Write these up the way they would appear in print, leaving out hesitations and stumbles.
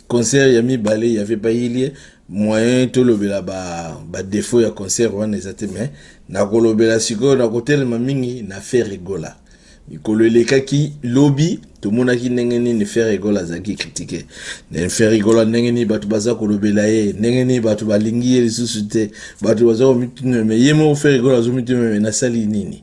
concert ya mibale y avait pas eu lieu. Moyen tolobela ba défaut ya concert wana eza te, mais nakolobela sikoyo, nakotelema mingi na Ferre Gola. Mikolo elekaki, lobi tomonaki ndenge nini Ferre Gola azalaki critiqué. Ferre Gola, ndenge nini bato baza kolobela ye, ndenge nini bato balingi ye lisusu te, bato baza komituna. Me ye moko Ferre Gola azomituna: me nasali nini?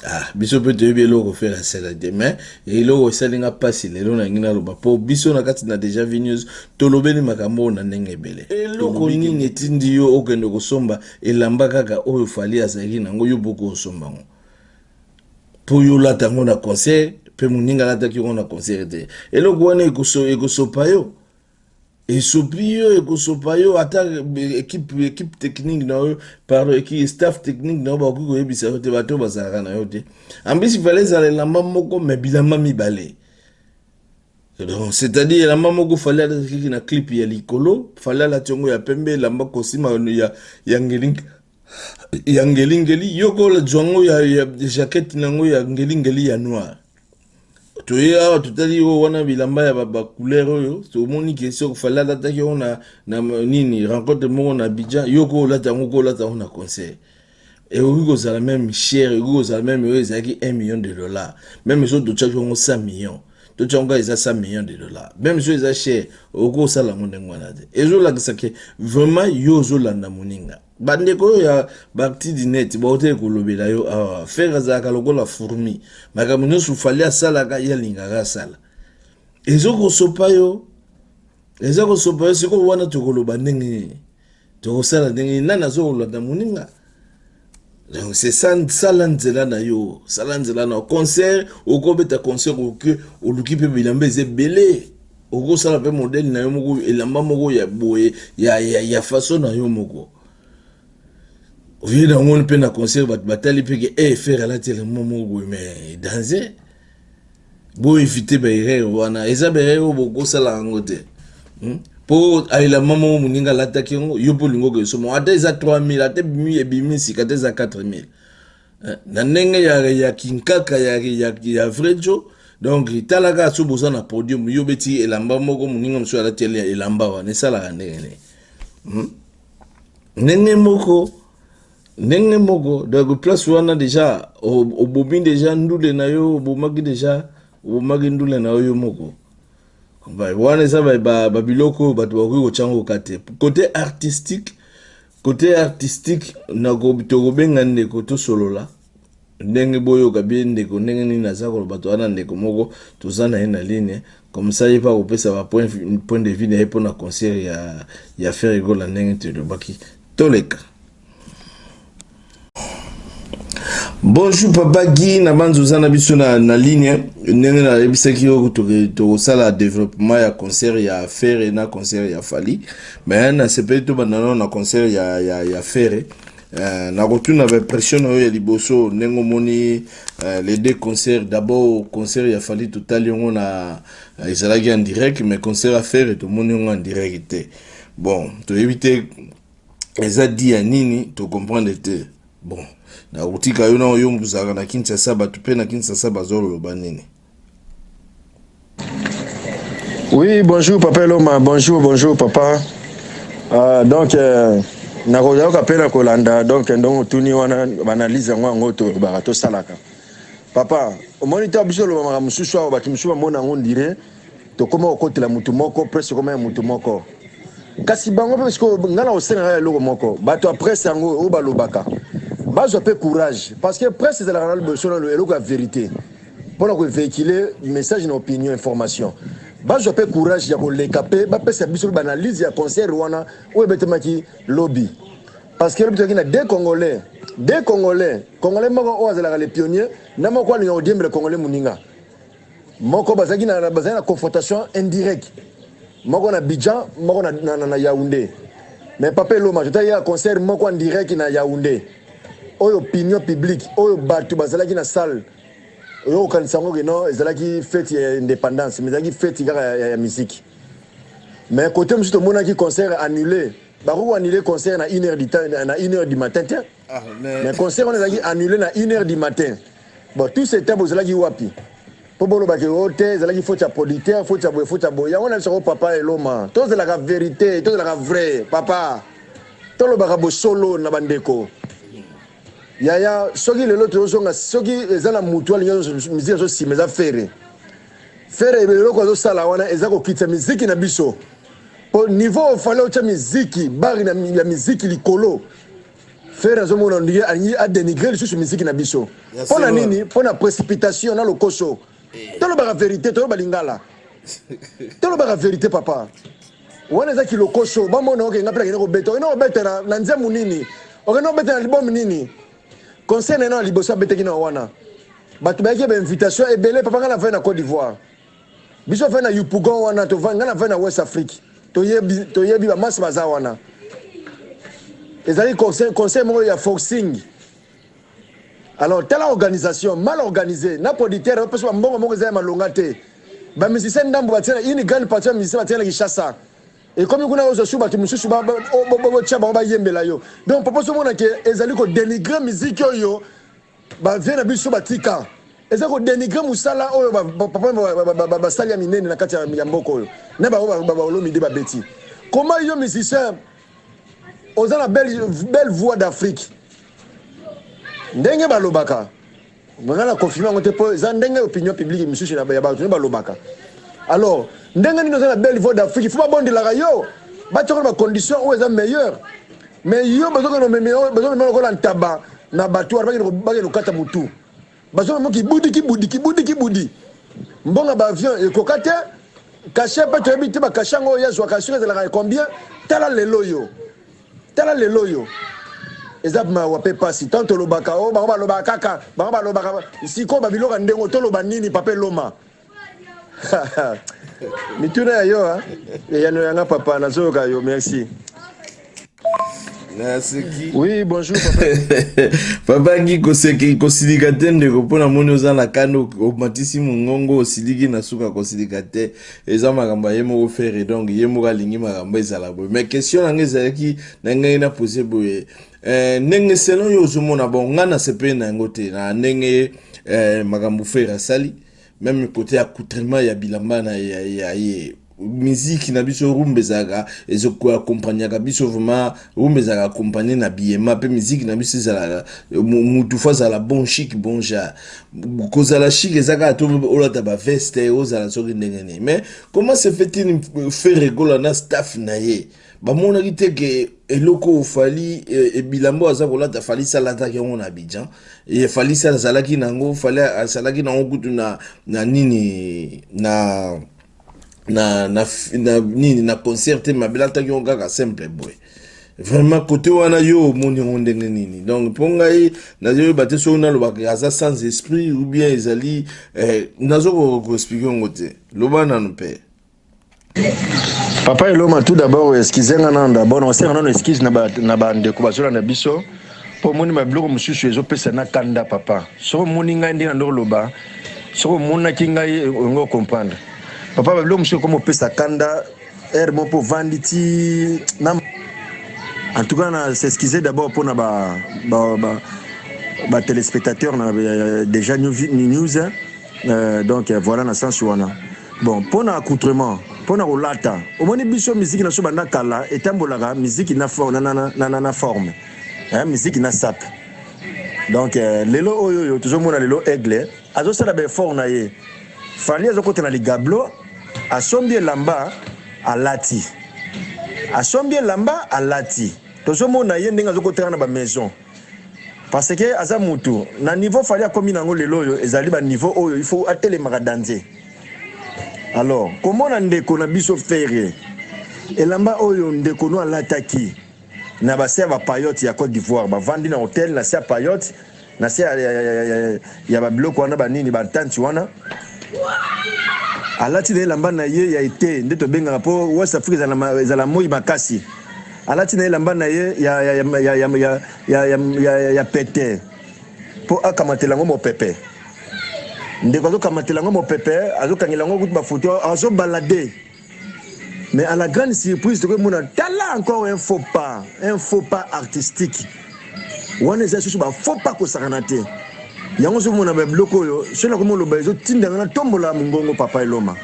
Ah, biso mpe toyebi eloko Ferre asala te. Mais eloko esalinga mpasi lelo, nangi naloba, mpo biso na kati na Déjà Vu News tolobeli makambo oyo na ndenge ebele. Eloko nini etindi yo okende kosomba elamba kaka oyo Fally azalaki nango? Yo boko osomba yango mpo yo olata yango na concert, mpe moninga alataki yango na concert te. Eloko wana ekosopa yo, esopi yo, ekosopa yo. Ata équipe technique na yo, pardon, équipe, staff technique na yo, bakoki koyebisa yo te, bato oyo bazalaka na yo te. Ambisi fallait ezala elamba moko, me bilamba mibale. Donc c'est-à-dire elamba moko Fally alataki na clip ya likolo, Fally alati yango ya pembe, elamba kosima ya ngeli ya ngelingeli. Yo kozwa yango ya jaquette nango ya ngelingeli ya noir. Toye awa, totali oyo wana bilamba ya bacouleur oyo, tomoni ke soki Fally alataki yango na nini, rencontre moko na Abidjan, yo ko olata yango, ko olata yango na concert. Ekoki kozala même cher, ekoki kozala même oyo ezalaki 1 million de dollars, même so totiaki yango 100 millions, totia yango eza 100 millions de dollars, même so eza cher, okoki kosala yango ndenge wana te. Ezolakisa ke vraiment yo ozolanda moninga. Bandeko oyo ya baarti du net baoteli kolobela yo awa, Ferre azalaka lokola fourmi, makambo nyonso Fally asalaka, ye alingaka asala. Ezokosopa yo, eza kosopa yo. Sikoyo wana tokoloba ndenge nini? Tokosala ndenge nini? Nani azokolanda moninga? Donc c'est ça. Sala nzela na yo, sala nzela na yo. Concert, okobeta concert, oke oluki mpe bilamba eza ebele, okosala mpe modèle na yo moko, elamba moko ya boye ya façon na yo moko, oye nango mpe na concert, bato batali mpe ke e Ferre alati elamba moko boye, mais danger. Boéviter baerreur wana, eza baerreur oyo bokosala yango te, Mpo elamba moko moninga alataki yango, yo mpo olingi okesoma, ata eza 3000, ata ebimi sika, ata eza 4000, na ndenge ya kinkaka ya vrai jo. Donc talaka, so boza na podium, yo beti elamba moko, moninga mosusu alati elamba wana, esalaka ndenge nini? Ndenge moko, ndenge moko. Donc place wana déjà obomi déjà ndule na yo, obomaki déjà, obomaki ndule na yo yo moko. Wana eza babiloko oyo bato bakoki kotyango ka te. Côté artistique, côté artistique, tokobenga ndeko, tosolola ndenge boyoka bie ndeko ndenge nini aza koloba. Toza na ndeko moko, toza na ye na ligne, comme ça ye mpe akopesa ba point de vue na ye mpona concert ya Ferre Gola. Ndenge tolobaki, toleka. Bonjour papa Guy na banzi, oza na biso na ligne. Ndenge nayebisaki yo, tokosala développement ya concert ya Ferre na concert ya Fally, mais nasepeli tobanda nano na concert ya Ferre. Nakotuna baimpression na yo ya liboso, ndenge omoni les deux concerts. D'abord concert ya Fally, totali yango na ezalaki en direct, mais concert ya Ferre tomoni yango en direct te. Bon, toyebi te eza di ya nini, tocomprendre te. Bon, nakotika yo na oyo ozalaka na Kinshasa, bato mpe na Kinshasa bazoloba nini? Oui, bonjour papa Eloma, bonjour, bonjour papa. Donc, nakoyoka mpe na kolanda. Donc ndongo otuni wana, baanalyse yango tolobaka, tosalaka. Papa, omoni te, biso olobamaka mosusu awa, bato mosusu bamona yango ndire tokóma kokotela motu moko, presque okóma ya motu moko. Kasi bango mpe sikoyo, ngai na kosengaka eloko moko: bato ya presse yango oyo balobaka, bazwa mpe courage, parce que presse ezalaka na liboso na eloko ya vérité mpona kovéhiculer message na opinion, information. Bazwa mpe courage ya koleka mpe bapesa biso mpe baanalyse ya concert wana oyo ebetemaki lobi, parce que lobi tozalaki na deux Congolais, deux Congolais, Congolais moko oyo azalaka le pionnier na moko alinga kodiembela Congolais moninga moko. Bazalaki na confrontation indirecte, moko na Abidjan, moko na Yaoundé. Mais papa Eloma, totali ya concert moko en direct na Yaoundé, oyo opinion publique, oyo bato bazalaki na salle, oyo kokanisa yango ke non, ezalaki fête ya indépendance, mais ezalaki fête kaka ya musique. Mais côté mosusu tomonaki concert annulé. Bakoki koannule concert na 1 heure du temps, na 1 heure du matin te? Ah, mais mais concert wana ezalaki annulé na 1 heure du matin. Bon, tout ce temps bozalaki wapi? Mpo bolobaki o te, ezalaki faute ya producteur, faute ya boye, faute ya boye. Yango nayebisaka yo papa Eloma, tozelaka verite, tozelaka vrai papa, tolobaka bosolo na bandeko. Yaya, soki lelo tozozonga, soki eza na mutu alingi miziki azo sima, eza Ferre. Ferre eloko azosala wana eza kokitisa miziki na biso. Po niveau ofale otya miziki, bari ya miziki likolo. Ferre azomona ndenge alingi a denigrer lisusu miziki na biso. Mpo na nini? Mpo na precipitation na lokoso. Tolobaka verite, toloba lingala. Tolobaka verite papa. Wana eza kilokoso, bamona oke nga mpe nakende kobeta. Okende kobeta na, na nzembo nini? Okende kobeta na album nini? Concert na ye na liboso abetaki na wana. Bato bayaki ba invitation ebele papa, nga na vai na Cote d'Ivoire. Biso vai na Yopougon wana, tovandi nga na vai na West Afrique. Toyebi toyebi ba masse baza wana. Ezali concert, concert moko ya forcing. Alors tala organisation mal organisée na producteur opesa ba mbongo moko eza ya malonga te. Ba musiciens ndambu batia na une grande partie ya musiciens batia na Kinshasa. Ekomi kuna ozwa su bato mosusu botia bango bayembela yo. Donc papa ozomona ke ezali ko denigrer musique oyo ba vieux na biso batika. Eza ko denigrer mosala oyo ba papa basali ya minene na kati ya mboka oyo. Na bango ba Olomide babeti. Comment yo musicien oza na belle, belle voix d'Afrique ndenge balobaka nga na confirme yango te mpo eza ndenge opinion publique misusu ya bato nde balobaka. Alors ndenge nini oza na belle voix d'Afrique, faut babondelaka yo, batiaka na bacondition oyo eza meilleure, mais yo bazokende bazomema lokola ntaba na bato wana bakende kokata motu, bazomema kibudi kibudi kibudi kibudi, mbongo baavion ekoka te, cachet mpe toyebi te bacachet yango oyo azwaka soki ezalaka combien. Tala lelo oyo, tala lelo oyo, eza mawa mpe pasi. Tant tolobaka o bango balobaka kaka, bango balobaka sikoyo babiloko ya ndenge toloba nini? Papa Eloma, mituna ya yo, eyano yanga papa, nazoyoka yo, merci. Naseki. Oui, bonjour papa. Papa Ngi, koseki kosilika te ndeko, mpo namoni oza na kanda, omatisi mongongo, osiliki na suka. Kosilika te, eza makambo ya ye moko Ferre, donc ye moko alingi makambo ezala boye. Mais question na ngai ezalaki na ngai na pose boye, ndenge selon yo ozomona, bon, ngai nasepeli na yango te na ndenge makambo Ferre asali, même côté accoutrement ya bilamba na ya ye. Miziki na biso rumba ezalaka ezokoaccompagnaka biso vraiment, rumba ezalaka accompagne na biyema mpe miziki na biso ezalaka mutu faut azala bon chic, bon genre. Kozala chic eza kaka to olata baveste, ozala soki ndenge nini. Mais comment se fait-il Ferre Gola na staff na ye bamonaki te ke eloko oyo Fally, ebilambo aza kolata, Fally alataki yango na Abidjan, e Fally azalaki nango, Fally azalaki nango kutu na nini, na nini, na concert te, mabelataki yango kaka simple boye? Vraiment, côté wana yo omoni yango ndenge nini? Donc mpo ngai nazoyeba te soki nalobaka aza sans esprit ou bien ezali nazokoka koexpliquer yango te. Loba nanu mpe. Papa Eloma, tout d'abord excuse nga nano, d'abord nakosenga nano excuse na bandeko bazolanda biso, mpo omoni babiloko mosusu ezopesa na kanda. Papa, soki omoni ngai ndenge na ndokoloba, soki omonaki ngai olingi ocomprendre. Papa, babiloko mosusu ekoma opesa kanda heure moko mpo ovandi ti na. En tout cas na s'excuser d'abord mpona ba téléspectateur na déjà news, donc voilà, na sens wana. Bon, mpona accoutrement, mpona kolata, omoni biso miziki na biso banda kala etambolaka miziki na forme, miziki na sape. Donc lelo oyo oyo tozomona lelo, Aigle azosala baeffort na ye, Fally azokota na ligablo, asombi elamba alati, asombi elamba alati. Tozomona ye ndenge azokotaka na bamaison parce que aza mutu na niveau. Fally akomi nango lelo oyo, ezali baniveau oyo il faut atelemaka danger. Alors komona ndeko na biso Ferre, elamba oyo ndeko no alataki na base ya bapayote ya Côte d'Ivoire, bavandi na hotel na se ya payote, na se ya babiloko wana, banini, batanti wana, alati na elamba na ye ya ete nde tobengaka, mpo West Afrique ezala moi makasi. Alati na elamba na ye ya pete mpo akamatela yango mopepe. Ndeko azokamatela yango mopepe, azokangela yango kutu bafoto, azobalade. Mais à la grande surprise, tokomona, tala encore un faux pas, un faux pas artistique. Wana eza susu ba faux pas kosakana te. Yango ozomona ba biloko oyo soki nakomi oloba ezotinda nga natombola mongongo papa Eloma.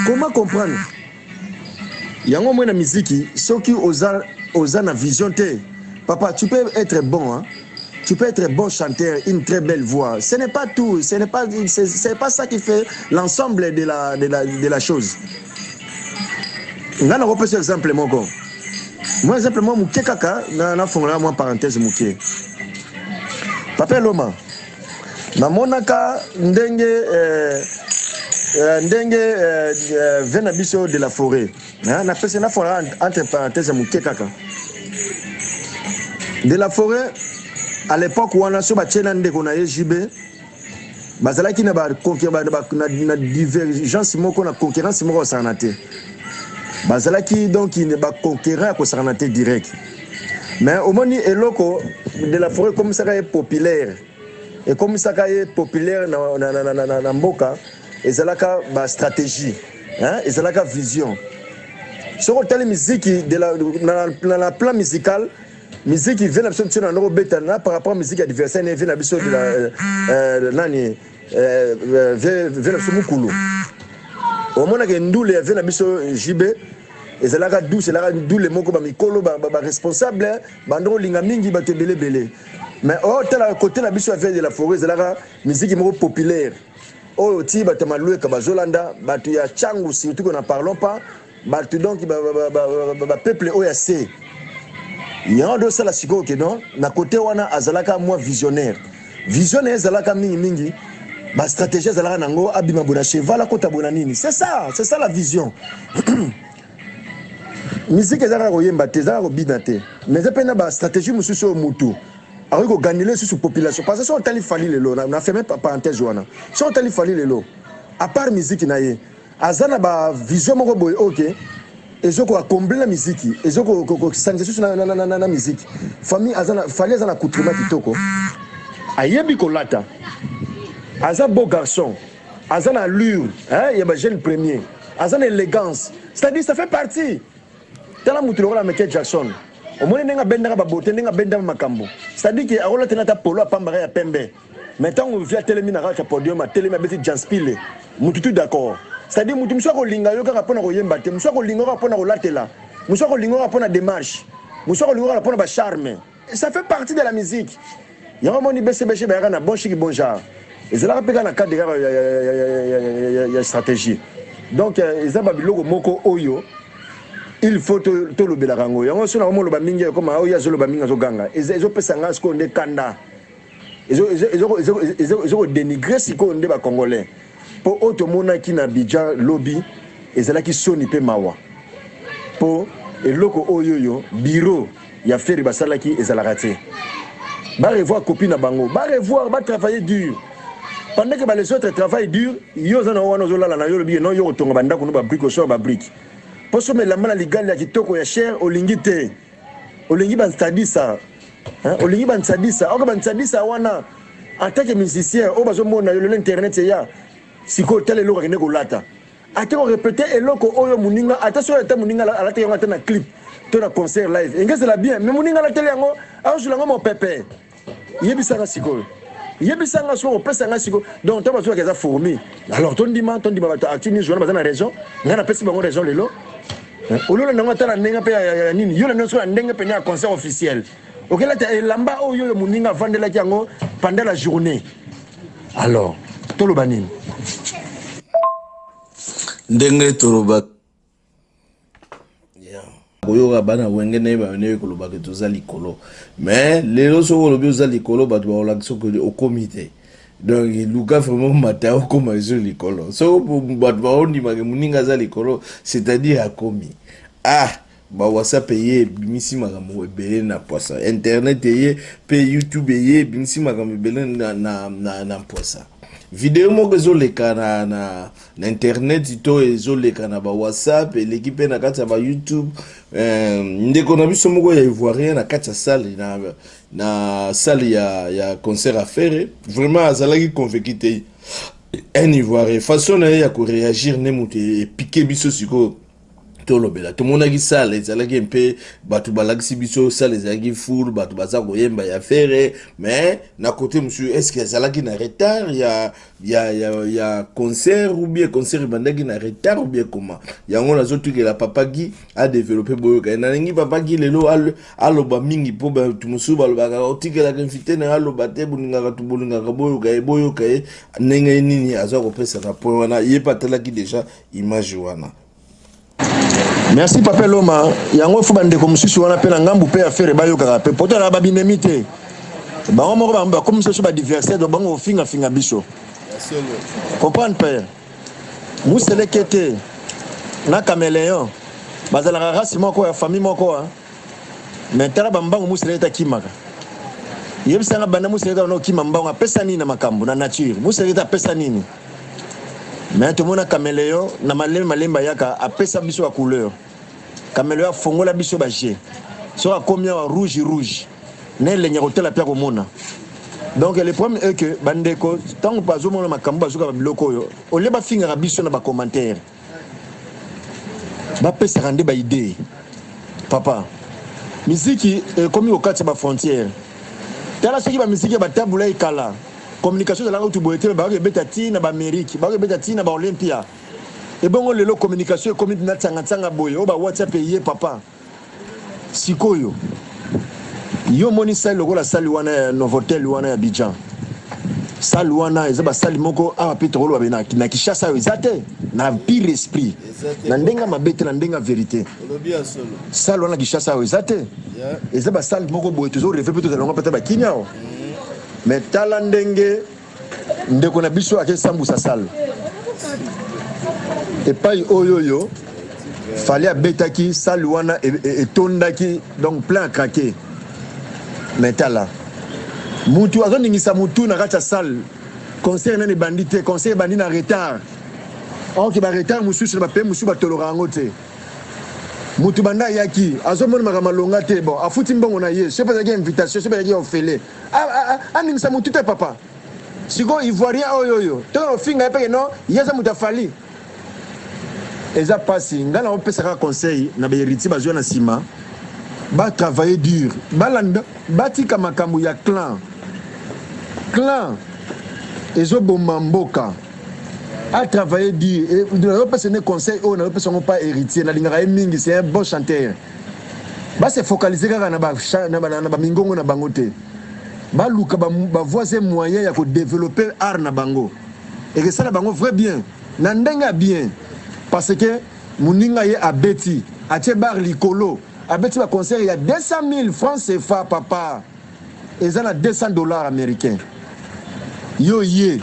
Comment comprendre? Yango omoni na miziki soki oza oza na vision te papa tu peux être bon hein? Tu peux être bon chanteur, une très belle voix. Ce n'est pas tout, ce n'est pas c'est pas ça qui fait l'ensemble de la de la de la chose. Nga nakopesa exemple moko. Mwa exemple mwa moke kaka na nafongola mwa parenthèse moke. Papa Eloma, namonaka ndenge eh, eh, ndenge eh, eh, ve na biso de la forêt napesi nafongola entre parenthèse moke kaka de la forêt à l'époque wana so batie na ndeko na ye JB bazalaki na ba na divergence moko na concurrence moko kosakana te bazalaki donc ba concurrent ya kosakana te direct mais omoni eloko de la forêt ekomisaka ye populaire ekomisaka ye populaire na, na, na, na, na, na mboka ezalaka ba stratégie hein? Ezalaka vision soki otali miziki de la, na, na, na plan musical miziki vie na biso ntina na kobeta na par rapport miziki ya adversaire ne vie na biso de la euh, euh, nani euh, euh vie na biso mukulu omonaka ndule ya vie na biso JB ezalaka douce ezalaka ndule moko bamikolo baresponsable bando kolinga mingi bato ebele ebele mais otala oh, kote na biso ya vie de la forêt ezalaka miziki moko populaire oyo ti bato ya malueka bazolanda bato ya changu surtout que n'en parlons pas bato donc bapeuple oyo ya se yango nde osala sikoyo ke non na kote wana azalaka mwa visionnaire vision na ye ezalaka mingimingi bastratégie azalaka nango abima bona cheval akota bona nini c'est ça c'est ça la vision musique eza kaka koyemba te eza kaka kobina te mais eza mpe na bastratégie mosusu oyo mutu akoki koganile lisusu population parce que soki otali Fally lelo na ferme parenthèse wana soki otali Fally lelo à part musique na ye aza na ba vision moko boye oke ezo ko combler na miziki ezo ko kosangisa susu na, na, na, na, na miziki famille aza na Fally aza na accoutrement kitoko ayebi kolata aza beau garçon aza na allure hein, ya ba jeune premier aza na élégance c'est-à-dire ça fait partie tala mutu lokola Michael Jackson omoni ndenge abendaka babote ndenge abendaka makambo c'est-à-dire ke akolatela ata polo apambaka ya pembe mais ntango vi atelemi na kati ya podium atelemi abeti janspile mutu tout d'accord c'est-à-dire mutu mosusu akolinga yo kaka mpona koyemba te mosusu akolinga kaka mpona kolatela mosusu akolinga kaka mpona démarche mosusu akolinga kaka mpona bacharme ça fait partie de la musique yango omoni BCBG bayaka na bon chic bon genre ezalaka mpe kaka na cadre kaka ya stratégie donc eza babiloko moko oyo il faut tolobelaka yango yango so nakomi oloba mingi ekoma oyo azoloba mingi azoganga ezopesa nga sikoyo nde kanda ezokodénigre sikoyo nde bacongolais mpo oyo tomonaki na Abidjan lobi ezalaki soni mpe mawa mpo eloko oyo oyo bureau ya Ferre basalaki ezalaka te barevoir copie na bango barevoir batravailler dur pendant que ba les autres travaillent dur yo oza na wana ozolala na yo olobi non yo kotonga bandako no babrique osomba babrique mpo soma elamba na ligali ya kitoko ya cher olingi te olingi bansadisa olingi bansadisa oka bansadisa wana en tant que musicien oyo bazomona yo lelo internet eya sikoyo tala eloko akende kolata ate korépéter eloko oyo moninga ata soki ata moninga alataki yango ata na clip to na concert live enge ezala bien mais moninga alateli yango azozula yango mopepe yebisanga sikoyo yebisanga sikoyo kopesa sikoyo donc ntango bazolaka eza fourmi alors tondima tondima bato actu news wana baza na raison ngai napesi bango raison lelo ololanda yango ata na ndenge mpe ya nini yo na ndenge soki na ndenge pene ya concert officiel okelata elamba oyo oyo moninga avandelaki yango pendant la journée alors toloba nini ndenge toloba koyoka bana wenge na ye bayoneki kolobaka toza likolo mais lelo soki olobi oza likolo bato bakolakisa soki okomi te donc luka vraiment mata okóma ezo likolo soki bato baondimaka moninga aza likolo c'est-à-dire akomi ah bawhatsapp eye ebimisi makambo ebele na poisa internet eye mpe youtube eye ebimisi makambo ebele na, na, na, na poisa video moko ezoleka na, na, na internet to ezoleka na bawhatsapp eleki mpe na kati ya bayoutube eh, ndeko na biso moko ya ivoirien na kati ya salle na, na salle ya, ya concert ya Ferre vraiment azalaki convaincu te un ivoirien façon na ye ya koréagir nde moto epike biso sikoyo. Tolobela, tomonaki salle ezalaki mpe bato balakisi biso salle ezalaki full, bato baza koyemba ya Ferre. Mais na côté mosusu, est ce que ezalaki na retard ya concert ou bien concert ebandaki na retard ou bien comment? Yango nazotikela Papa Guy adévelopper. Boyoka ye. Nalingi Papa Guy lelo aloba mingi, mpo bato mosusu balobaka otikelaka invité na ye aloba te. Bolingaka to bolingaka, boyoka ye, boyoka ye ndenge nini aza kopesa na point wana. Ye mpe atalaki déjà image wana. Merci, Papa Loma. Yango fo bandeko mosusu wana mpe na ngambu mpe ya Ferre bayokaka mpe poto na babinemi te. Bango moko bakomisa biso baadversaire, donc bango kofingafinga biso. Comprendre mpe museleke te na caméléon bazalaka race moko ya famille moko. Mais tala bambango museleke akimaka. Yebisanga, banda museleke wana okima mbango, apesa nini na makambo na nature? Museleke apesa nini? Mais tomona caméléon na malembe malembe ayaka, apesa biso bacouleur. Caméléon afongola biso baje. Soki akomi awa rouge rouge na elengi ya kotala mpe akomona. Donc le problème est que bandeko, ntango bazomona makambo, bazoka babiloko oyo, olie bafingaka biso na bacommentaire, bapesaka nde baidée. Papa, miziki ekomi kokatisa bafrontière. Tala, soki bamiziki ya batabula ekala, communication ezalaka kutu boye te. Bakoki ebeta ti na baamérique, bakoki ebeta ti na baolympia. Ebongo lelo communication ekomi na ntsanga-ntsanga boye, oyo bawhatsapp eye. Papa, sikoyo yo omoni salle lokola salle wana ya Novotel wana ya Abidjan, salle wana eza basali moko awa mpe tokoloba be na Kinshasa oyo eza te na pire esprit, na ndenge mabe te, na ndenge ya vérité. Salle wana Kinshasa oyo eza te, eza basale moko boye tozorêver mpe tozala yango mpe te bakini awa. Mais tala ndenge ndeko na biso akesambusa salle epai oyo Fally abetaki. Salle wana etondaki, donc plein à craquer. Mais tala mutu azoningisa mutu na kati ya salle. Concert nani ebandi te, concert ebandi na retard. Or baretard mosusu na bapays mosusu batolora yango te. Mutu banda ayaki azomona makambo alonga te. Bon, afuti mbongo na ye, soki azalaki invitation, soki azalaki ofele, aningisa mutu te. Papa, sikoyo Ivoirien oyo to ofinga ye peke non, ye aza moto aFally. Eza mpasi. Ngai na opesa kaka conseil na bahéritier bazwa na nsima, batravailler dur, balanda, batika makambo ya clan. Clan ezoboma mboka. Atravailler dur. Nazopesa ne conseil oyo, nazopesa yango pa héritier. Nalingaka ye mingi, c'est un bon chanteur. Base focaliser kaka na bamingongo na bango te, baluka bavoies et moyen ya kodévelopper art na bango. Ekesala bango vrai bien na ndenge ya bien, parce que moninga ye abeti, atie bar likolo, abeti baconcert ya 200 000 francs CFA. Papa, eza na 200 $ américain. Yo ye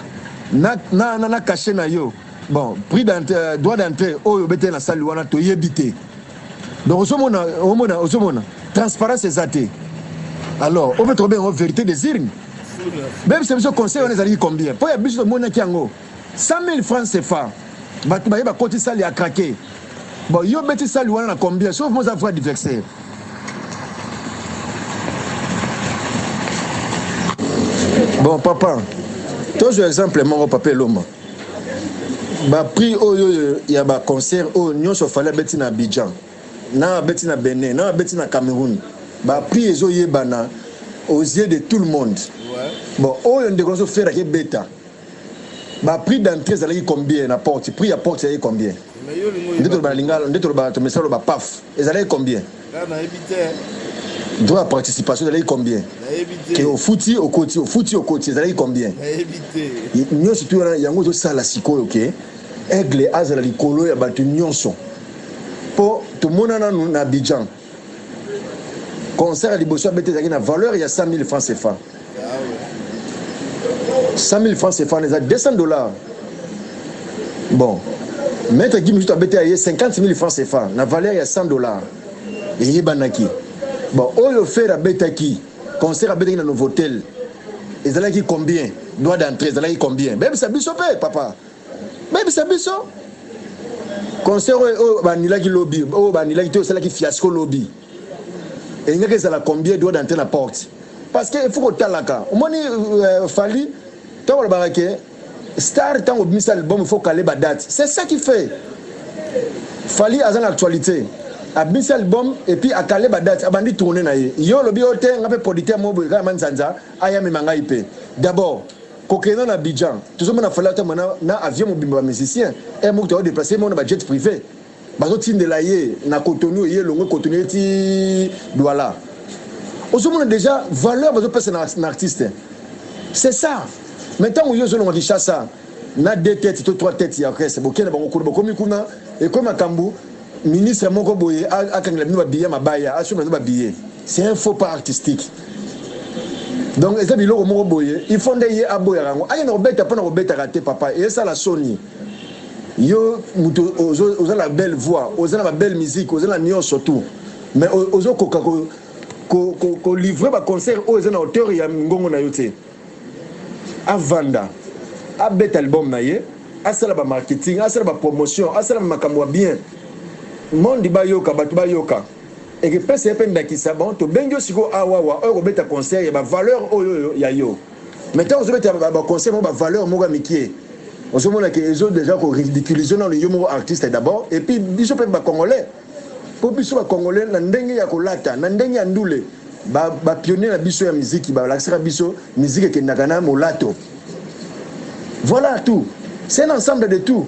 na cachet na yo, bon, prix d'entrée, droit d'entrée oyo obeteli na salle wana, toyebi te. Donc ozomona, omona, ozomona transparence eza te. Alors oyo mpe tokobenga yango vérité des urnes. Bebisa biso, conseil wana ezalaki combien? Mpo ya biso tomonaki yango 100 000 francs CFA. Bato baye bakoti salle ya craquer. Bon, yo beti salle wana na combien, sauf mo oza vrai adversaire? Bon, papa, tozwa exemple moko. Papa Eloma, baprix oyo ya baconcert oyo nyonso Fally abeti na Abidjan, na abeti na Benin, na abeti na Cameroun, baprix ezoyebana aux yeux de tout le monde. Bon, oyo ndeko nyonso Ferre akebeta, baprix d'entrée ezalaki combien na porte? Prix ya porte ezalaki combien? Nde toloba na lingala, nde toloba, tomesala loba paf, ezalaki combien? Droit ya participation ezalaki combien? Ke ofuti okoti, ofuti okoti, ezalaki combien? Nyonso tu wana, yango ezosala sikoyo ke Aigle azala likolo ya bato nyonso. Mpo tomona nanu na Abidjan, concert ya liboso abeti ezalaki na valeur ya 100 000 francs CFA. 100 000 francs CFA eza 200 $. Bon, Maître Gims mosusu abeti ya ye 50 000 francs CFA na valeur ya 100 $, eyebanaki. Bon, oyo Ferre abetaki, concert abetaki na Novotel, ezalaki combien? Droit d'entrée ezalaki combien? Bebisa biso mpe, papa, bebisa biso. Concert oyo banilaki lobi, oyo banilaki te, osalaki fiasco lobi, elingaki ezala combien droit d'entrée na porte? Parce que il faut kotalaka. Omoni, Fally, ntango olobaka ke star, ntango obimisa album, il faut caler badate. C'est ça qui fait. Fally aza na actualité, abimisi album et puis akale badate, abandi tournée na ye. Yo olobi oyo te, nga mpe producteur moko boye kaka manzanza ayamema ngai mpe. D'abord kokende na Abidjan, tozomona Fally atamba na avion mobimba, bamusicien e moko toadéplace mo na bajet privé, bazotindela ye na Cotonou, ye elongo Cotonou ye ti Douala. Ozomona déjà valeur bazopesa na artiste, c'est ça. Mais ntango yo ozolonga Kinshasa na deux têtes to trois têtes ya orchestre, bokende bango kuna, bokomi kuna, ekomi makambo. Ministre moko boye akangela bino babillet, mabaya asomba bino babillet, c'est un faux pas artistique. Donc eza biloko moko boye, il faut nde ye aboyaka yango, akende kobeta mpona kobetaka te. Papa, esala soni. Yo moto oza na belle voix, oza na babelle musique, oza na nyonso tout, mais ozokoka kolivre baconcert oyo eza na hauteur ya ngongo na yo te. Avanda, abeta album na ye, asala bamarketing, asala bapromotion, asala makambo ya bien, monde bayoka, bato bayoka, ekepesa ye mpe ndakisa. Bon, tobengi yo sikoyo awawa oyo kobeta concert ya bavaleur oyo oyo ya yo. Mais ntango ozobeta baconcert moko bavaleur moko ya mikie, ozomona ke ezo déjà koridiculiser nano yo moko artiste d'abord, et puis biso mpe bacongolais. Mpo biso bacongolais, na ndenge ya kolata, na ndenge ya ndule, bapionnier na biso ya miziki balakisaka biso miziki ekendaka na molato. Voilà tout, c'est un ensemble de tout.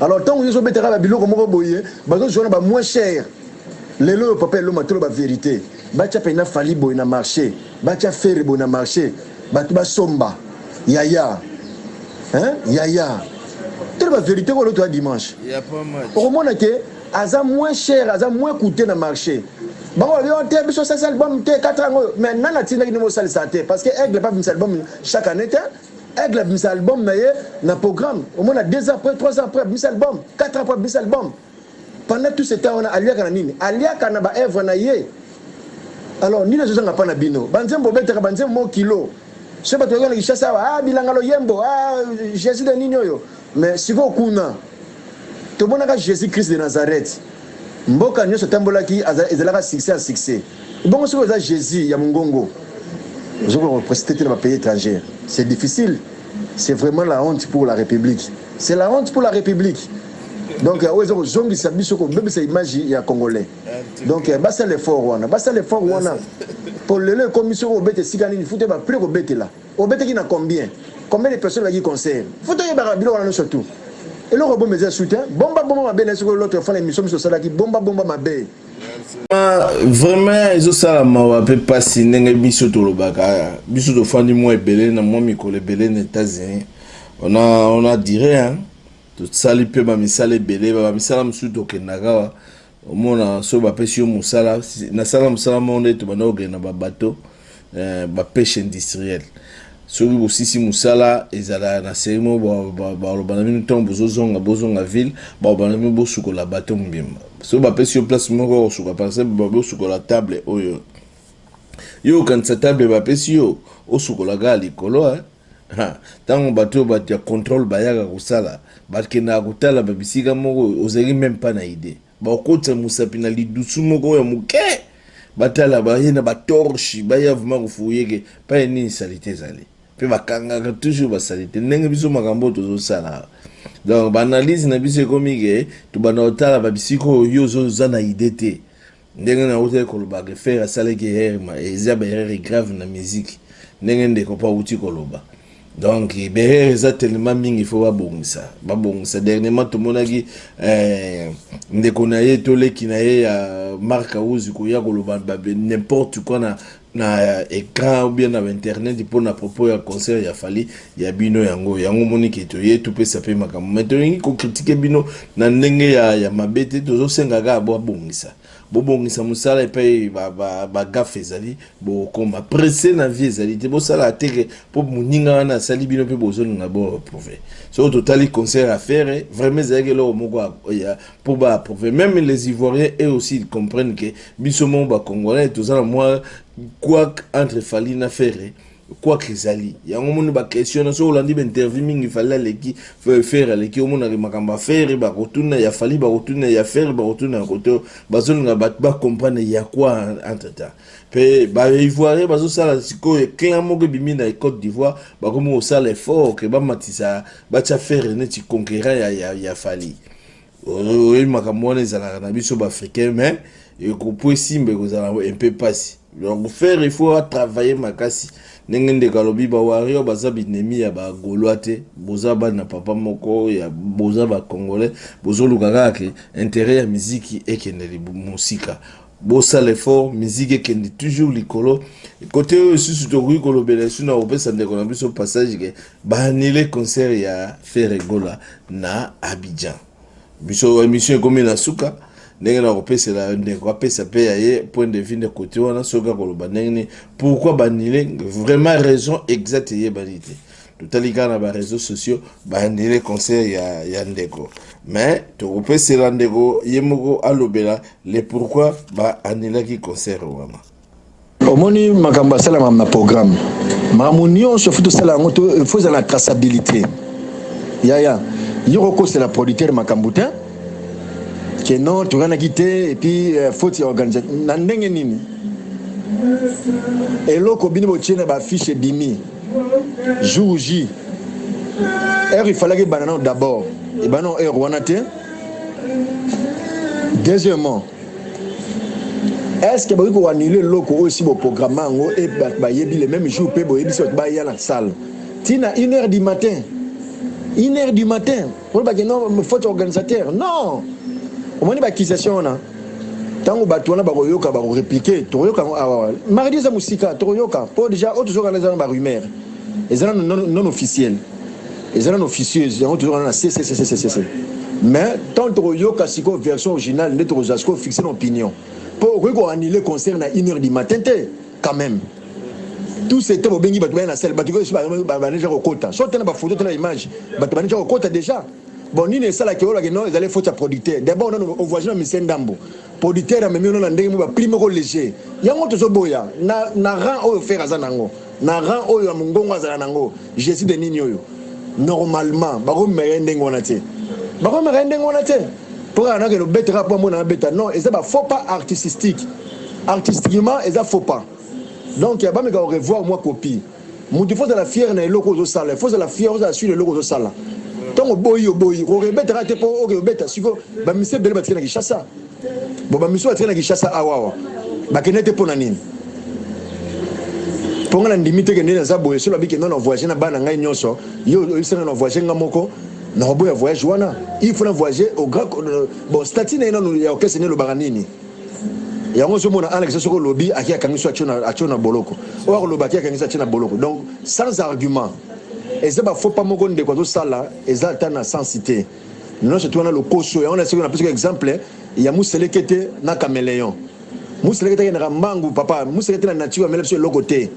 Alors ntango yo ozobetaka babiloko moko boye, bazozwa na bamoins cher. Lelo oyo, papa Eloma, tolo bavérité, batya mpena Fally boye na marché, batya Ferre boye na marché, bato basomba. Yaya, hein? Yaya, tolo bavérité kolo toya dimanche, okomona ke aza moins cher, aza moins coûté na marché. Bango babi te, biso osalisa album te 4 ans oyo. Mais nani atindaki ndenge osalisa te? Parce que Aigle abimisa album chaque année te. Aigle abimisa album na ye na programme. Omona 2 ans après, 3 ans après abimisa album, 4 ans après abimisa album. Pendant tout ce temps wana, aliaka na nini? Aliaka na baœuvre na ye. Alors nini ezozanga mpa na bino? Banzembo obetaka, banzembo mo kilo soki bato baza na Kinshasa awa, ah, bilanga loyembo, ah, Jésus de nini oyo. Mais sikoyo kuna tomonaka Jésus Christ de Nazareth, mboka nyonso atambolaki ezalaka succès ya succès. Bongo soki oza Jésus ya mongongo, ozokoprester te na bapays étranger, c'est difficile. C'est vraiment la honte pour la République, c'est la honte pour la République. Donc oyo eza kozongisa biso, kobebisa image ya Congolais. Donc basala effort wana, basala effort wana, po lelo ekomi soki obeta esika nini, fute baprix kobetela, obetaki na combien, combien de personnes baki concert, fute oyebaka biloko wana nyonso tout. Eloko bomba eza soutien, bomba bomba mabe na soki l'autre fois na émission biso osalaki, bomba bomba mabe. Vraiment ezosala mawa mpe mpasi. Ndenge biso tolobaka, biso tofandi mwa ebele na mwa mikolo ebele na États-Unis, on a dirait, hein, tosali mpe bamisala ebele, bamisala mosusu tokendaka awa, omona soki bapesi yo mosala. Nasala mosala moko nde tobanda kokende na babateau, bapêche industrielle. Soki bosisi mosala, ezala na série moko, baloba na bino ntango bozozonga, bozonga ville, baloba na bino bosukola bateau mobimba. Soki bapesi yo place moko kosuka, par exemple bosukola table oyo, yo okanisa table bapesi yo osukola kaka likolo. Ntango bato oyo, bato ya contrôle bayaka kosala, bakendaka kotala babisika moko ozalaki même pas na idée, bakotisa mosapi na lidusu moko oyo moke, batala, baye na batorche, baya vraiment kofouiller ke pai nini saleté ezali, mpe bakangaka toujours basaleté. Ndenge biso makambo oyo tozosala, donc baanalyse na biso ekomi ke tobanda kotala babisika oyo yo oza na idée te. Ndenge nautaki kolobaka, Ferre asalaki erreur, eza baerreur grave na musique, ndenge ndeko mpo awuti koloba. Donc baerreur eza tellement mingi, faut babongisa, babongisa. Dernièrement tomonaki ndeko na ye, toleki na ye ya Mark Auzi, koya koloba n'importe quoi na écran ou bien na internet mpona propos ya concert ya Fally ya bino. Yango yango moniki toye topesa mpe makambo, mais tolingi kocritiquer bino na ndenge ya mabe te. Tozosenga kaka bobongisa, bobongisa mosala epai bagaffes ezali. Bokoma pressé na vie ezali te, bosala teke mpo moninga wana asali bino mpe bozolinga boapprouver. Soki totali concert à faire, vraiment ezalaki eloko moko mpo baapprouver. Même les Ivoiriens eux aussi, ils comprennent que biso moko bacongolais toza na mwa couac entre Fally na Ferre. Couac ezali yango omoni baquestion na soki olandi bainterview mingi, Fally aleki Ferre aleki, omonaka makambo ya Ferre bakotuna, ya Fally bakotuna, ya Ferre bakotuna, ya kote bazolinga bato bacomprendre ya quoi. Entre temps mpe baivoirien bazosala sikoyo clan moko ebimi na Côte d'Ivoire, bakomi kosala effort ke bamatisa, batya Ferre neti concurrent ya Fally. Oyebi makambo wana ezalaka na biso baafricain, mais ekopo esimba ekozala un peu mpasi. Donc Ferre, il faut atravailler makasi. Ndenge ndeko alobi, bawarrior baza binemi ya bagaulois te, boza bana papa moko ya, boza bacongolais, bozoluka kaka ke intérêt ya miziki ekende mosika. Bosala effort, miziki ekende toujours likolo. Kote oyo lisusu tokoki kolobela esu na kopesa ndeko na biso passage ke baannuler concert ya Ferre Gola na Abidjan. Biso émission ekomi na suka. Ndenge na kopesela ndeko apesa mpe ya ye point de vue nde kote wana, soki akoloba ndenge nini, pourquoi baannuler, vraiment raison exacte eyebani te. Totali kaka na baréseaux sociaux, baannuler concert ya ndeko, mais tokopesela ndeko ye moko alobela le pourquoi baannulaki concert wana. Omoni, makambo asalamaka na programme, makambo nyonso faut tosala yango, faut ezala na traçabilité. Yaya, yo kokosela producteur makambo te ke non, tokanaki te, et puis faute ya organisation na ndenge nini? Eloko bino botie na baaffiche ebimi jour J, heure ifalaki ebanda nano d'abord, ebanda nano heure wana te. Deuxièmement, est ce que bokoki koannuler eloko oyo esi boprogramme yango e bato bayebi le même jour, mpe boyebisi bato baya na salle ntina 1 heure du matin? 1 heure du matin, olobaki non, faute organisateur? Non, omoni baaccusation wana, ntango bato wana bakoyoka, bakorépliquer, tokoyoka yango awa mardi. Eza mosika, tokoyoka mpo déjà oyo tozokana eza na barumeur, eza nano non officiel, eza nano officieuse. Yango tozokana na cccccc, mais tant tokoyoka sikoyo version originale nde tokozwa sikoyo fixe na opinion. Mpo okoki koannuler concert na 1 heure du matin te quand même. Tout ce temps bobengi bato baya na salle, bato baneja kokota so te na bafoto te na image, bato baneja kokota déjà. Bon, nini esalaki oyo? Non, ezali faute ya producteur d'abord. Nano ovoyage na mise ndambo, producteur amemi ono na ndenge mo baprix moko léger. Yango tozoboya na rang oyo Ferre aza nango, na rang oyo ya mongongo azala nango. Jésus de nini oyo, normalement bakomeka ye ndenge wana te, bakomeka ye ndenge wana te mpo kaka nakende obetaka mpo amona abeta. Non, eza bafaux pas artistique, artistiquement eza faux pas. Donc bameka korevoir mwa copie. Motu faut ozala fier na eloko ozosala, faut ozala fier, ozala sur eloko ozosala. Ntango oboyi, oboyi korebetaka te mpo oke obeta. Siko bamise ebele batiki na Kinshasa. Bon, bamisu batiki na Kinshasa awawa, bakende te mpo na nini? Mpo nga na ndimi te ke nde naza boye. Solo abiki no na voyage na bana ngai nyonso, yo oyebisanga na voyage nga moko, na koboya voyage wana. Il faut na voyager au grand. Bon, statut na ye nanu ya orchestre nde elobaka nini? Yango ozomona Alex, soki olobi aki akangi so, atio na boloko. Oyo akoloba aki akangi so, atie na boloko. Donc sans argument, eza bafaux pas moko ndeko azosala, eza ata na sens te. Nyonso ti wana lokoso yango. Na soki napesaki exemple ya museleke te na caméléon, museleke te akendaka mbangu. Papa, museleke te na nature amela biso eloko te.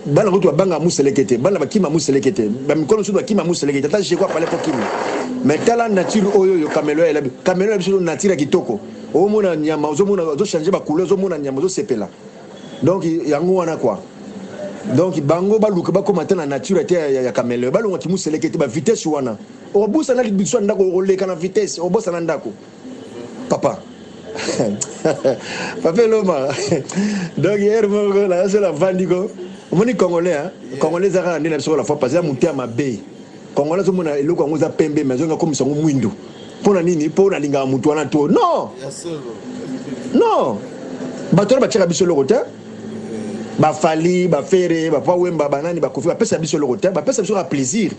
Bana kutu babangaka museleke te, bana bakima museleke te, bamikolo mosusu bakima museleke te. Ata jeko apale po kima. Mais tala nature oyo oyo caméléon elabi, caméléon ya biso nature ya kitoko. Omona nyama, ozomona ozochange bacouleur, ozomona nyama, ozosepela. Donc yango wana quoi. Donc bango baluka bakóma te na nature te ya caméléon, balongaki museleke te. Bavitesse wana, obusana biso ya ndako, oleka na vitesse, obosana ndako. Papa, papa Eloma, donc hier moko nazola vandi ko omoni congolais, hein? Congolais eza kaka nde na biso la fois passée ya motu ya mabe. Congolais azomona eloko yango eza pembe, mais azonga komisa yango mwindu. Mpo na nini? Mpo nalingaka motu wana to non? Non, bato wana batiaka biso eloko te. Bafally, baFerre, bapapa Wemba, banani, baKoffi, bapesa biso eloko te. Bapesa biso kaka plaisir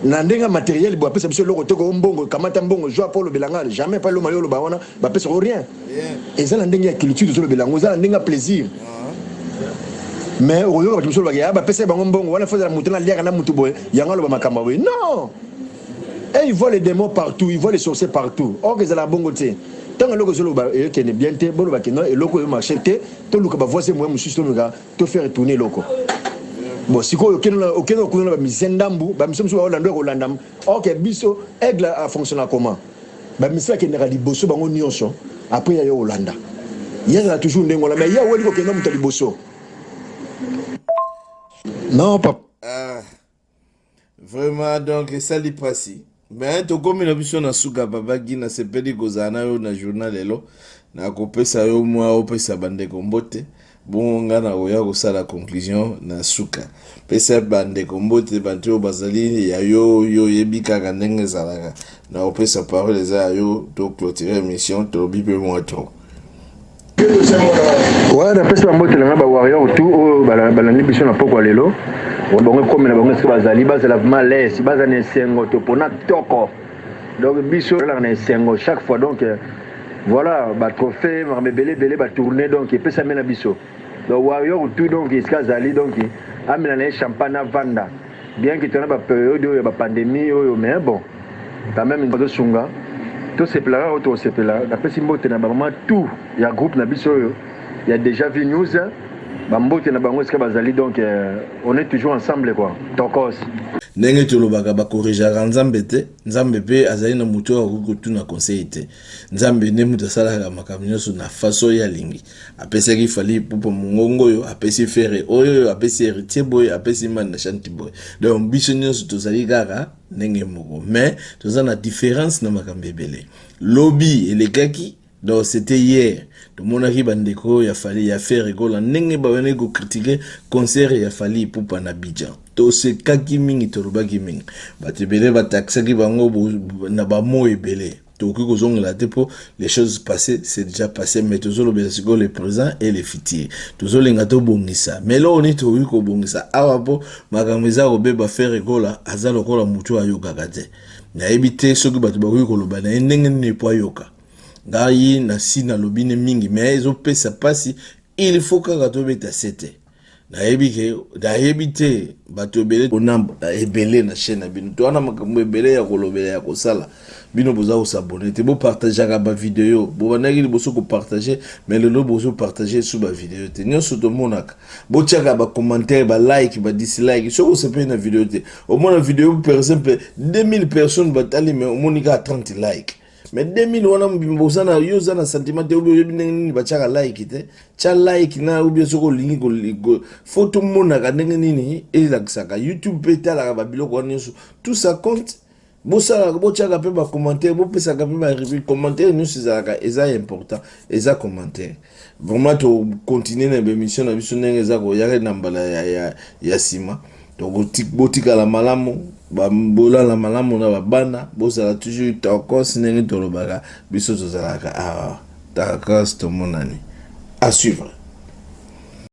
na ndenge ya matériel boye. Bapesa biso eloko te. Ko mbongo, kamata mbongo, joi mpo olobela nga jamais pa eloma yo oloba wana, bapesa ko rien. Eza na ndenge ya culture tozolobela yango, eza na ndenge ya plaisir. Mais okoyoka bato mosusu olobaka ya bapesa bango mbongo wana, faut ezala motu naliaka na motu boye, yango aloba makambo boye. Non, et il voit les démons partout, il voit les sorciers partout. Or ezala bongo te. Ntango eloko ezoloba eyokende bien te, bolobaki non, eloko oyo marché te, toluka bavoisin moyen mosusu, toluka tofaire tourner eloko. Bon, sikoyo okende okuna na bamusicien ndambu, bamusicien mosusu baolanda oyo kolanda. Ok, biso Aigle afonctionna comment? Bamusicien akendaka liboso bango nyonso, après ya yo kolanda. Ye azala toujours ndenge wana, mais ye aweli kokenda moto ya liboso. Non, papa. Ah, vraiment, donc esali mpasi, mais tokomi na biso na suka. Papa Gi, nasepeli kozala na yo na journal lelo. Nakopesa yo mwa opesa bandeko mbote. Bongo nga nakoya kosala conclusion na suka. Pesa bandeko mbote, bato oyo bazali ya yo, yo oyebi kaka ndenge ezalaka. Nakopesa parole, eza ya yo, to clôturer émission, tolobi mpe mwa trop. Ouais, napesi bambote na ngai bawarrior tout oyo balandi biso na pokwa lelo. Bango ekomela bango esika bazali, bazala vraiment l'aise, baza na esengo topona toko. Donc biso tozalaka na esengo chaque fois. Donc voilà, batrophée, makambo ebele ebele, batournée, donc epesami na biso. Donc warrior tout, donc esika azali, donc amela na ye champagne, avanda bien que tona bapériode oyo ya bapandémie oyo, mais bon, quand même bazosunga, tosepela kaka oyo tokosepela. Napesi mbote na bamama tout ya groupe na biso oyo ya Déjà Vu News, bambote na bango esika bazali. Donc on est toujours ensemble quoi, tokos. Ndenge tolobaka, bacorrigeaka Nzambe te. Nzambe mpe azali na motu oyo akoki kotuna conseil te. Nzambe nde moto asalaka makambo nyonso na façon oyo alingi. Apesaki Fally Ipupa mongongo oyo, apesi Ferre oyo, apesi Héritier boye, apesi Manda Chante boye. Donc biso nyonso tozali kaka ndenge moko, mais toza na différence na makambo ebele. Lobi elekaki, donc c'était hier, tomonaki bandeko ya Fally, ya Ferre Gola, ndenge babandaki kocritiquer concert ya Fally Ipupa na Abidjan. Tosekaki mingi, tolobaki mingi, bato ebele bataxaki bango na bamo ebele. Tokoki kozongela te mpo les choses passées, c'est déjà passé, mais tozolobela sikoyo le présent et le futur. Tozolinga tobongisa, mais eloko nini tokoki kobongisa awa mpo makambo eza kobeba? Ferre Gola aza lokola motu ayokaka te. Nayebi te soki bato bakoki koloba na ye ndenge nini po ayoka. Ngai nasi nalobi ne mingi, mais ezopesa mpasi. Il faut kaka tobeta se te. Nayebi ke nayebi te, bato ebele ona ebele na chaîne na bino to wana, makambo ebele ya kolobela, ya kosala. Bino boza kos'abonner te, bopartageaka bavideo. Bobandaki liboso kopartager, mais lelo bozopartager su bavideo te. Nyonso tomonaka, botiaka bacommentaire, balike, badislike. Soki osepeli na video te, omona video par exemple 2000 personnes batali, mais omoni kaka 30 like, mais 2000 wana mobimba oza na yo, oza na sentiment te. Obi oyebi ndenge nini batiaka like te, tia like na obi soki olingi. Faut tomonaka ndenge nini elakisaka YouTube mpe etalaka babiloko wana nyonso, tout ça compte. Bosalaka, botiaka mpe bacommentaire, bopesaka mpe barevue. Commentaire nyonso ezalaka, eza important, eza commentaire. Vraiment, tocontinue na baémission na biso ndenge eza koyaka na mbala ya nsima. Botikala malamu, bolala malamu na babana, bozala toujours tokos. Ndenge tolobaka, biso tozalaka awa tokos. Tomonani, à suivre.